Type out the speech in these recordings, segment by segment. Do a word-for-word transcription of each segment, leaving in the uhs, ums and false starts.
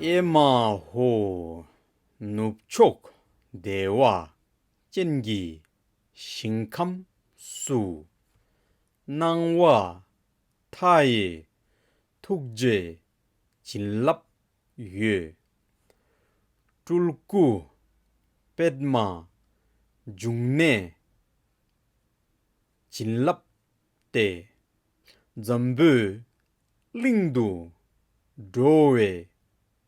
ཨེ་མ་ཧོ། ནུབ་ཕྱོགས་བདེ་བ་ཅན་གྱི་ཞིང་ཁམས་སུ། སྣང་བ་མཐའ་ཡས་ཐུགས་རྗེའི་བྱིན་རླབས་ཡོད། སྤྲུལ་སྐུ་པདྨ་འབྱུང་གནས་བྱིན་རླབས་ཏེ། འཛམ་བུའི་གླིང་དུ་འགྲོ་བའི་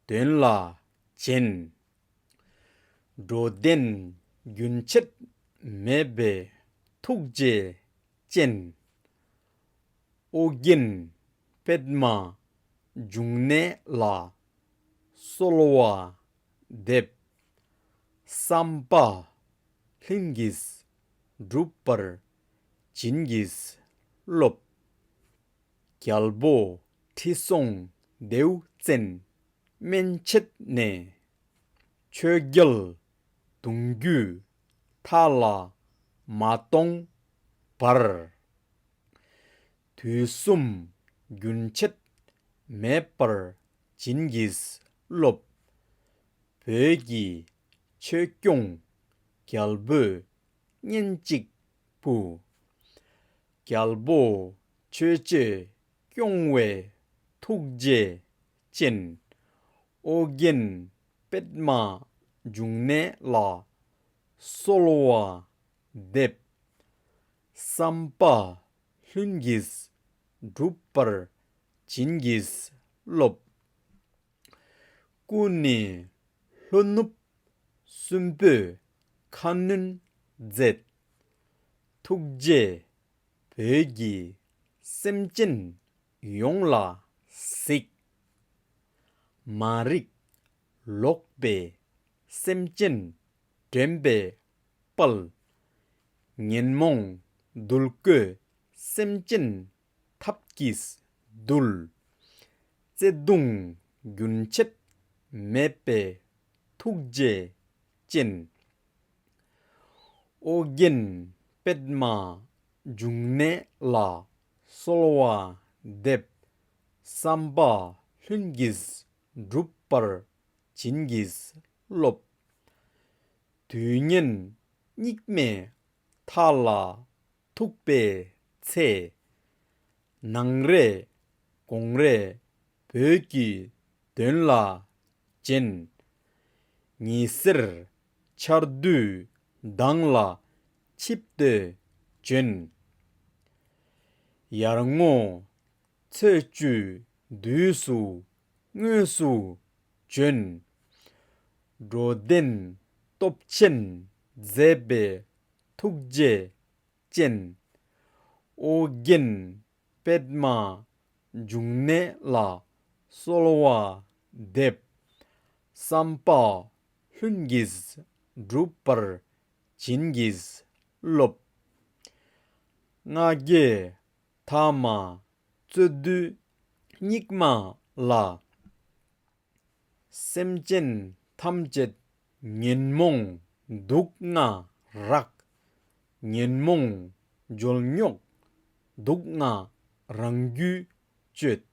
དོན་ལ་བྱིན། འགྲོ་དོན་རྒྱུན་ཆད་མེད་པའི་ཐུགས་རྗེ་ཅན། ཨོ་རྒྱན་པདྨ་འབྱུང་གནས་ལ་གསོལ་བ་འདེབས། བསམ་པ་ལྷུན་གྱིས་འགྲུབ་པར་བྱིན་གྱིས་རློབས། རྒྱལ་པོ་ཁྲི་སྲོང་ལྡེའུ་བཙན་མན་ཆད་ནས། ཆོས་རྒྱལ་གདུང་བརྒྱུད་མཐའ་ལ་མ་སྟོངས་བར། དུས་གསུམ་རྒྱུན་ཆད་མེད་པར་བྱིན་གྱིས་རློབས། བོད་ཀྱི་ཆོས་སྐྱོང་རྒྱལ་པོའི་གཉེན་གཅིག་པུ། རྒྱལ་པོ་ཆོས་རྗེ་སྐྱོང་བའི་ཐུགས་རྗེ་ཅན། ཨོ་རྒྱན་པདྨ་འབྱུང་གནས་ལ་གསོལ་བ་འདེབས། བསམ་པ་ལྷུན་གྱིས་འགྲུབ་པར་བྱིན་གྱིས་རློབས། སྐུ་ནི་ལྷོ་ནུབ་གསུམ་པོའི་ཁ་གནོན་མཛད། ཐུགས་རྗེས་བོད་ཀྱི་སེམས་ཅན་ཡོངས་ལ་གཟིགས། མ་རིག་ལོག་པའི་སེམས་ཅན་འདྲེན་པའི་དཔལ། ཉོན་མོངས་གདུལ་དཀའི་སེམས་ཅན་ཐབས་ཀྱིས་འདུལ། བརྩེ་གདུང་རྒྱུན་ཆད་མེད་པའི་ཐུགས་རྗེ་ཅན། ཨོ་རྒྱན་པདྨ་འབྱུང་གནས་ལ་གསོལ་བ་འདེབས། བསམ་པ་ལྷུན་གྱིས་འགྲུབ་པར་བྱིན་གྱིས་རློབས། དུས་ངན་སྙིགས་མའི་མཐའ་ལ་ཐུག་པའི་ཚེ། ནང་རེ་དགོང་རེ་བོད་ཀྱི་དོན་ལ་བྱིན། ཉི་ཟེར་འཆར་དུས་མདངས་ལ་ཆིབས་ཏེ་བྱོན། ཡར་ངོ་ཚེས་བཅུའི་དུས་སུ་དངོས་སུ་བྱོན། འགྲོ་དོན་སྟོབས་ཆེན་མཛད་པའི་ཐུགས་རྗེ་ཅན། ཨོ་རྒྱན་པདྨ་འབྱུང་གནས་ལ་གསོལ་བ་འདེབས། བསམ་པ་ལྷུན་གྱིས་འགྲུབ་པར་བྱིན་གྱིས་རློབས། ལྔ་བརྒྱའི་ཐ་མ་རྩོད་དུས་སྙིགས་མ་ལ། སེམས་ཅན་ཐམས་ཅད་ཉོན་མོངས་དུག་ལྔ་རགས། ཉོན་མོངས་འཇོལ་རྙོག་དུག་ལྔ་རང་རྒྱུད་གཅོད།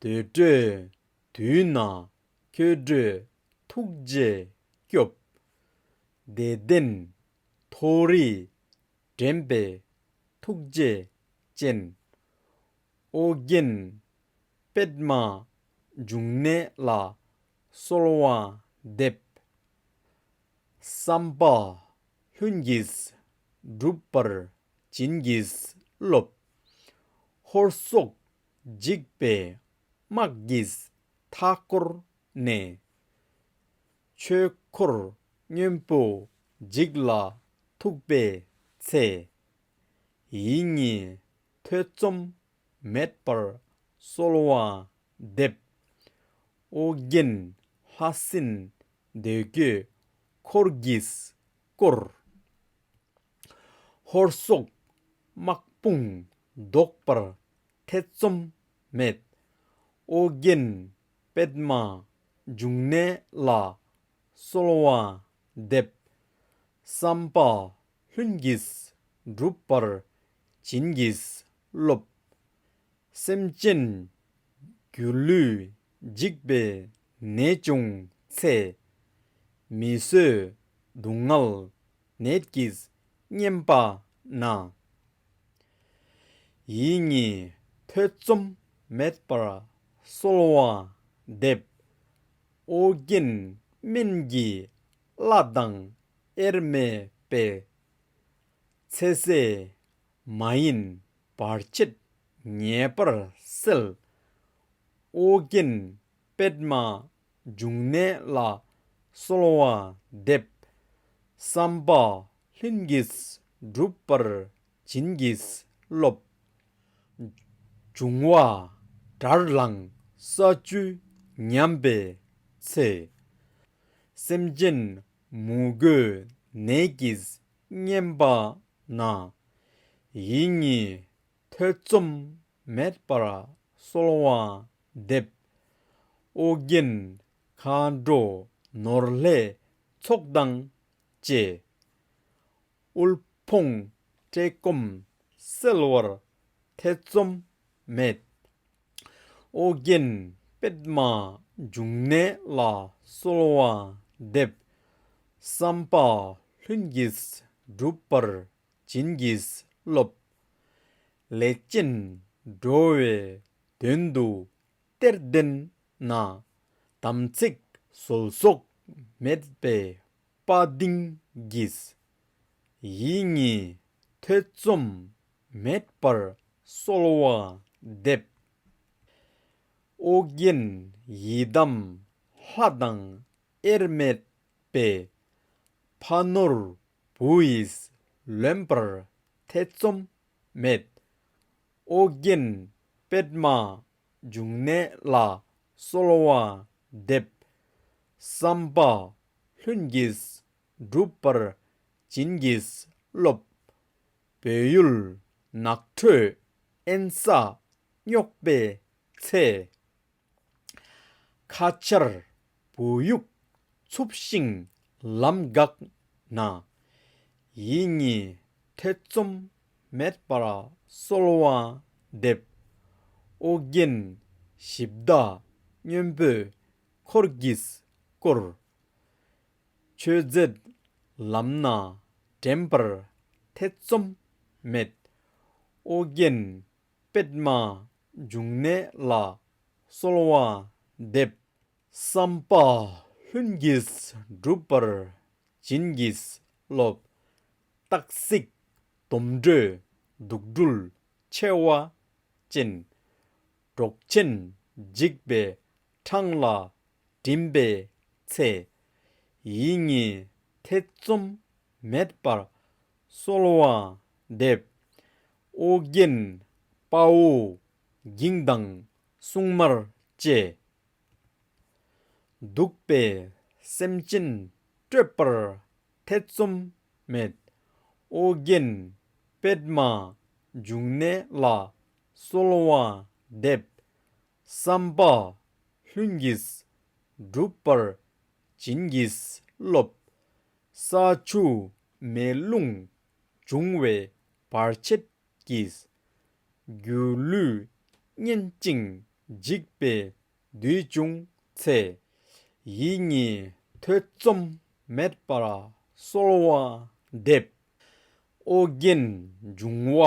དུར་ཁྲོད་དུས་ན་ཁྱོད་འགྲོའི་ཐུགས་རྗེས་སྐྱོབས། བདེ་ལྡན་མཐོ་རིས་འདྲེན་པའི་ཐུགས་རྗེ་ཅན། ཨོ་རྒྱན་པདྨ་འབྱུང་གནས་ལ་གསོལ་བ་འདེབས། བསམ་པ་ལྷུན་གྱིས་འགྲུབ་པར་བྱིན་གྱིས་རློབས། ཧོར་སོག་འཇིགས་པའི་དམག་གིས་མཐའ་བསྐོར་ནས། ཆོས་འཁོར་སྔོན་པོ་འཇིག་ལ་ཐུག་པའི་ཚེ། ཡིད་གཉིས་ཐེ་ཚོམ་མེད་པར་གསོལ་བ་འདེབས། ཨོ་རྒྱན་ལྷ་སྲིན་སྡེ་དགུའི་འཁོར་གྱིས་བསྐོར། ཧོར་སོག་དམག་དཔུང་བཟློག་པར་ཐེ་ཚོམ་མེད། ཨོ་རྒྱན་པདྨ་འབྱུང་གནས་ལ་གསོལ་བ་འདེབས། བསམ་པ་ལྷུན་གྱིས་འགྲུབ་པར་བྱིན་གྱིས་རློབས། སེམས་ཅན་སྒྱུ་ལུས་འཇིག་པའི་ ནད་བྱུང་ཚེ། མི་བཟོད་སྡུག་བསྔལ་ནད་ཀྱིས་ཉེན་པ་ན། ཡིད་གཉིས་ཐེ་ཚོམ་མེད་པར་གསོལ་བ་འདེབས། ཨོ་རྒྱན་སྨན་གྱི་བླ་དང་དབྱེར་མེད་པའི། ཚེ་ཟད་མ་ཡིན་བར་ཆད་ངེས་པར་སེལ། ཨོ་རྒྱན་པདྨ་འབྱུང་གནས་ལ་གསོལ་བ་འདེབས། བསམ་པ་ལྷུན་གྱིས་འགྲུབ་པར་བྱིན་གྱིས་རློབས། འབྱུང་བ་དགྲར་ལངས་ས་བཅུ་ཉམས་པའི་ཚེ། སེམས་ཅན་མུ་གེའི་ནད་ཀྱིས་ཉེན་པ་ན། ཡིད་གཉིས་ཐེ་ཚོམ་མེད་པར་གསོལ་བ་འདེབས། ཨོ་རྒྱན་མཁའ་འགྲོ་ནོར་ལྷའི་ཚོགས་དང་བཅས། དབུལ་ཕོངས་བཀྲེས་སྐོམ་སེལ་བར་ཐེ་ཚོམ་མེད། ཨོ་རྒྱན་པདྨ་འབྱུང་གནས་ལ་གསོལ་བ་འདེབས། བསམ་པ་ལྷུན་གྱིས་འགྲུབ་པར་བྱིན་གྱིས་རློབས། ལས་ཅན་འགྲོ་བའི་དོན་དུ་གཏེར་འདོན་ན། དམ་ཚིག་ཟོལ་ཟོག་མེད་པའི་དཔའ་གདིང་གིས། ཡིད་གཉིས་ཐེ་ཚོམ་མེད་པར་གསོལ་བ་འདེབས། ཨོ་རྒྱན་ཡི་དམ་ལྷ་དང་དབྱེར་མེད་པའི། ཕ་ནོར་བུ་ཡིས་ལོན་པར་ཐེ་ཚོམ་མེད། ཨོ་རྒྱན་པདྨ་འབྱུང་གནས་ལ་གསོལ་བ་འདེབས། བསམ་པ་ལྷུན་གྱིས་འགྲུབ་པར་བྱིན་གྱིས་རློབས། བོད་ཡུལ་ནགས་ཁྲོད་དབེན་ས་སྙོགས་པའི་ཚེ། ཁ་ཆར་བུ་ཡུག་འཚུབས་ཤིང་ལམ་འགགས་ན། ཡིད་གཉིས་ཐེ་ཚོམ་མེད་པར་གསོལ་བ་འདེབས། ཨོ་རྒྱན་གཞི་བདག་སྔོན་པོའི་འཁོར་གྱིས་བསྐོར། མཆོད་རྫས་ལམ་སྣ་འདྲེན་པར་ཐེ་ཚོམ་མེད། ཨོ་རྒྱན་པདྨ་འབྱུང་གནས་ལ་གསོལ་བ་འདེབས། བསམ་པ་ལྷུན་གྱིས་འགྲུབ་པར་བྱིན་གྱིས་རློབས། སྟག་གཟིག་དོམ་དྲོད་དུག་སྦྲུལ་མཆེ་བ་ཅན། འབྲོག་ཆེན་འཇིགས་པའི་འཕྲང་ལ་འགྲིམ་པའི་ཚེ། ཡིད་གཉིས་ཐེ་ཚོམ་མེད་པར་གསོལ་བ་འདེབས། ཨོ་རྒྱན་དཔའ་བོ་འགྱིང་དང་སྲུང་མར་བཅས། གདུག་པའི་སེམས་ཅན་སྐྲོད་པར་ཐེ་ཚོམ་མེད། ཨོ་རྒྱན་པདྨ་འབྱུང་གནས་ལ་གསོལ་བ་འདེབས། བསམ་པ་ལྷུན་གྱིས་འགྲུབ་པར་བྱིན་གྱིས་རློབས། ས་ཆུ་མེ་རླུང་འབྱུང་བའི་བར་ཆད་ཀྱིས། སྒྱུ་ལུས་གཉེན་ཅིང་འཇིག་པའི་དུས་བྱུང་ཚེ། ཡིད་གཉིས་ཐེ་ཚོམ་མེད་པར་གསོལ་བ་འདེབས། ཨོ་རྒྱན་འབྱུང་བ་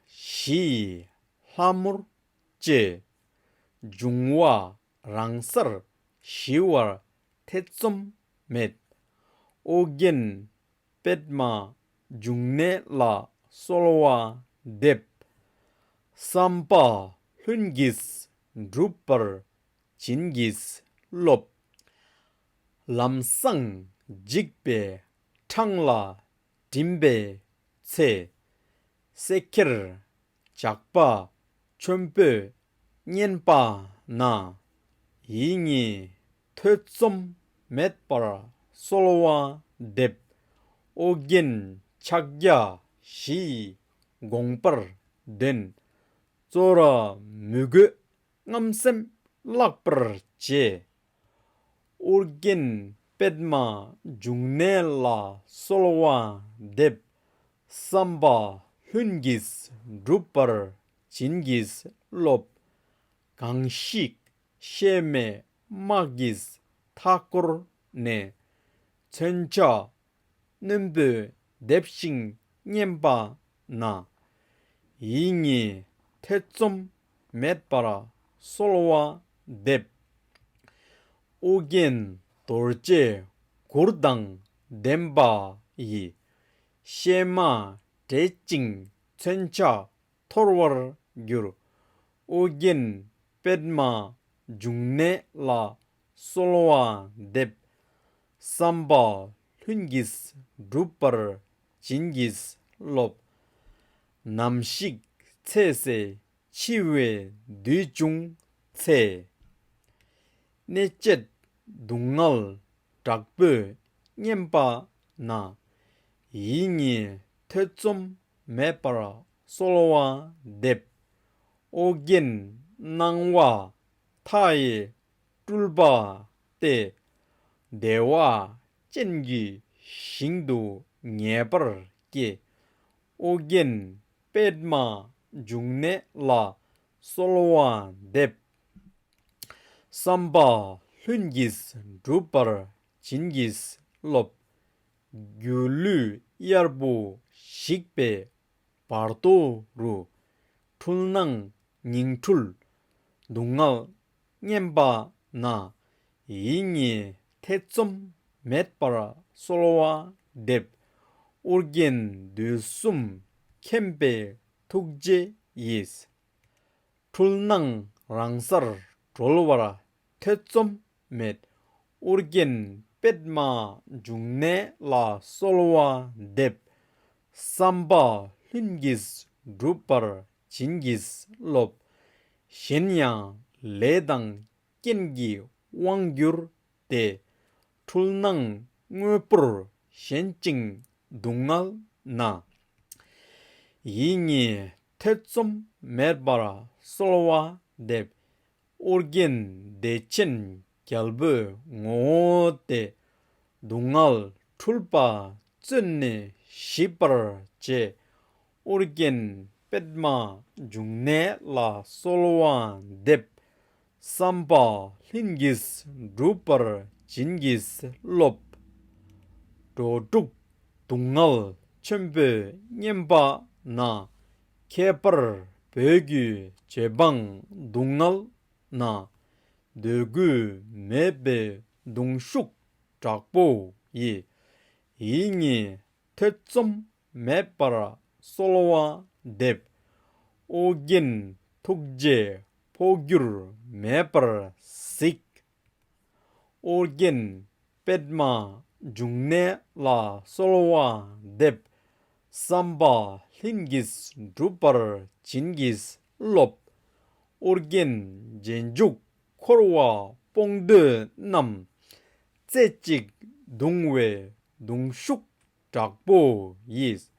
བཞི་ཡི་ལྷ་མོར་བཅས། འབྱུང་བ་རང་སར་ཞི་བར་ཐེ་ཚོམ་མེད། ཨོ་རྒྱན་པདྨ་འབྱུང་གནས་ལ་གསོལ་བ་འདེབས། བསམ་པ་ལྷུན་གྱིས་འགྲུབ་པར་བྱིན་གྱིས་རློབས། ལམ་སྲང་འཇིགས་པའི་འཕྲང་ལ་འགྲིམ་པའི་ཚེ། བསྲེག་ཁྱེར་ཇག་པ་ཆོམ་པོས་མཉེན་པ་ན། ཡིད་གཉིས་ཐེ་ཚོམ་མེད་པར་གསོལ་བ་འདེབས། ཨོ་རྒྱན་ཕྱག་རྒྱ་བཞི་ཡི་དགོངས་པར་ལྡན། ཙོ་ར་མི་རྒོད་རྔམ་སེམས་བརླག་པར་བྱེད། ཨོ་རྒྱན་པདྨ་འབྱུང་གནས་ལ་གསོལ་བ་འདེབས། བསམ་པ་ལྷུན་གྱིས་འགྲུབ་པར་བྱིན་གྱིས་རློབས། གང་ཞིག་གཤེད་མའི་དམག་གིས་ མཐའ་བསྐོར་ནས། མཚོན་ཆ་རྣོན་པོས་འདེབས་ཤིང་མཉེན་པ་ན། ཡིད་གཉིས་ཐེ་ཚོམ་མེད་པར་གསོལ་བ་འདེབས། ཨོ་རྒྱན་རྡོ་རྗེ་གུར་དང་ལྡན་པ་ཡི། གཤེད་མ་བསྒྲལ་ཅིང་མཚོན་ཆ་འཐོར་བར་འགྱུར། ཨོ་རྒྱན་པདྨ་འབྱུང་གནས་ལ་གསོལ་བ་འདེབས། བསམ་པ་ལྷུན་གྱིས་འགྲུབ་པར་བྱིན་གྱིས་རློབས། ནམ་ཞིག་ཚེ་ཟད་འཆི་བའི་དུས་བྱུང་ཚེ། གནད་བཅད་སྡུག་བསྔལ་དྲག་པོས་མཉེན་པ་ན། ཡིད་གཉིས་ཐེ་ཚོམ་མེད་པར་གསོལ་བ་འདེབས། ཨོ་རྒྱན་སྣང་བ་མཐའ་ཡས་སྤྲུལ་པ་སྟེ། བདེ་བ་ཅན་གྱི་ཞིང་དུ་ངེས་པར་སྐྱེ། ཨོ་རྒྱན་པདྨ་འབྱུང་གནས་ལ་གསོལ་བ་འདེབས། བསམ་པ་ལྷུན་གྱིས་འགྲུབ་པར་བྱིན་གྱིས་རློབས། སྒྱུ་ལུས་གཡར་པོ་ཞིག་པའི་བར་དོ་རུ། འཁྲུལ་སྣང་ཉིང་འཁྲུལ་སྡུག་བསྔལ་མཉེན་པ་ན། ཡིད་གཉིས་ཐེ་ཚོམ་མེད་པར་གསོལ་བ་འདེབས། ཨོ་རྒྱན་དུས་གསུམ་མཁྱེན་པའི་ཐུགས་རྗེ་ཡིས། འཁྲུལ་སྣང་རང་སར་གྲོལ་བར་ཐེ་ཚོམ་མེད། ཨོ་རྒྱན་པདྨ་འབྱུང་གནས་ལ་གསོལ་བ་འདེབས། བསམ་པ་ལྷུན་གྱིས་འགྲུབ་པར་བྱིན་གྱིས་རློབས། གཞན་ཡང་ལས་དང་རྐྱེན་གྱི་དབང་གྱུར་ཏེ། འཁྲུལ་སྣང་དངོས་པོར་ཞེན་ཅིང་སྡུག་བསྔལ་ན། ཡིད་གཉིས་ཐེ་ཚོམ་མེད་པར་གསོལ་བ་འདེབས། ཨོ་རྒྱན་བདེ་ཆེན་རྒྱལ་པོའི་ངོ་བོ་སྟེ། སྡུག་བསྔལ་འཁྲུལ་པ་བཙོན་ནས་ཞི་བར་བྱེད། ཨོ་རྒྱན་པདྨ་འབྱུང་གནས་ལ་གསོལ་བ་འདེབས། བསམ་པ་ལྷུན་གྱིས་འགྲུབ་པར་བྱིན་གྱིས་རློབས། འགྲོ་དྲུག་སྡུག་བསྔལ་ཆེན་པོས་མཉེན་པ་ན། ཁྱད་པར་བོད་ཀྱི་རྗེ་འབངས་སྡུག་བསྔལ་ན། འདོད་དགུ་མེད་པའི་གདུང་ཤུགས་དྲག་པོ་ཡིས། ཡིད་གཉིས་ཐེ་ཚོམ་མེད་པར་གསོལ་བ་འདེབས། ཨོ་རྒྱན་ཐུགས་རྗེས་འཕོ་འགྱུར་མེད་པར་གཟིགས། ཨོ་རྒྱན་པདྨ་འབྱུང་གནས་ལ་གསོལ་བ་འདེབས། བསམ་པ་ལྷུན་གྱིས་འགྲུབ་པར་བྱིན་གྱིས་རློབས། ཨོ་རྒྱན་རྗེས་འཇུག་འཁོར་བ་སྤོང་འདོད་རྣམས། རྩེ་གཅིག་གདུང་བའི་གདུང་ཤུགས་དྲག་པོ་ཡིས།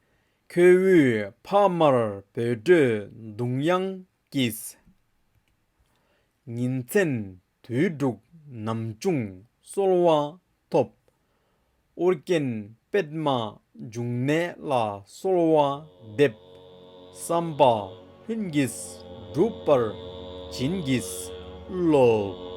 ཁྱེའུ་ཕ་མར་བོད་འགྲོའི་གདུང་དབྱངས་ཀྱིས། ཉིན་མཚན་དུས་དྲུག་ནམ་བྱུང་གསོལ་བ་ཐོབ། ཨོ་རྒྱན་པདྨ་འབྱུང་གནས་ལ་གསོལ་བ་འདེབས། བསམ་པ་ལྷུན་གྱིས་འགྲུབ་པར་བྱིན་གྱིས་རློབས།